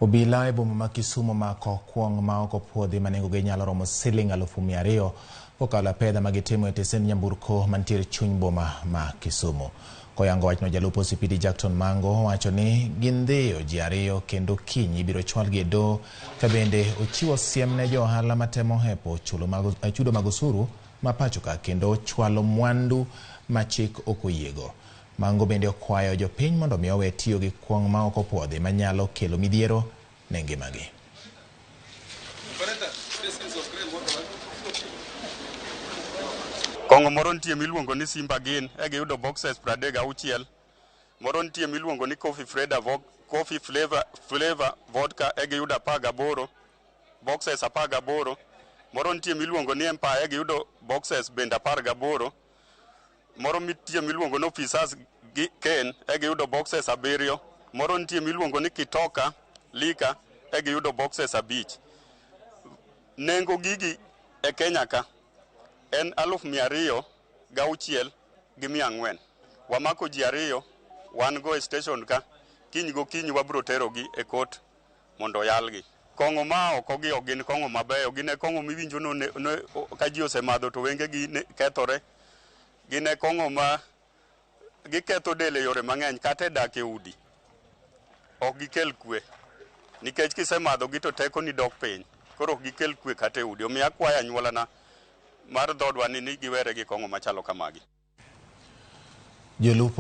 Obila e boma ma Kisumu omako kuong' ma ok opuodhi ma nengogi nyalo romo siling 200,000 kokalo apedha ma gitimo e tesend nyamburko mantiere chuny boma ma Kisumu. Koyango wachno jalup OCPD Jackton Mango wacho ni gindhiyo ji ariyo kendo kiny ibiro chwalgi e doho ka bende ochiwo siem ne jo ohala matemo hepo chulo mag, chudo mag osuru ma pacho ka kendo chwalo mwandu ma chik ok oyiego. Mango bende okwayo jopiny mondo mi owe tiyo gi kuong' ma ok opuodhi manyalo kelo midhiero ne ngimagi. Kong'o moro nitie miluongo ni Simba Gin, e giyudo boxes 36. Moro nitie miluongo ni Coffee Freda Coffee Flavor, Flavor Vodka, e giyudo 18, boxes 18. Moro nitie miluongo ni Empire, e giyudo boxes bende 18. Moro nitie miluongo ni Officers gi Ken, e giyudo boxes 7. Moro nitie miluongo ni Kitoka Lika, e giyudo boxes 5. Nengo gigi e Kenya ka en 206,400. Wamako ji ariyo, wan go e station ka, kiny gokinyi wabro terogi e court mondo oyalgi. Kong'o ma oko gi ok gin kong'o mabeyo, gin e kong'o miwinjo no ne, ka ji osemadho to wengegi kethore. Gin e kong'o ma giketho del e yore mang'eny, kata e dak e udi. Ok gikel kwe, nikech kisemadhogi to tekoni dok piny. Koro ok gikel kwe kata e udi. Omiyo akwayo anyuolana mar dhodwa ni giwere gi kong'o machalo kamagi. Jolupo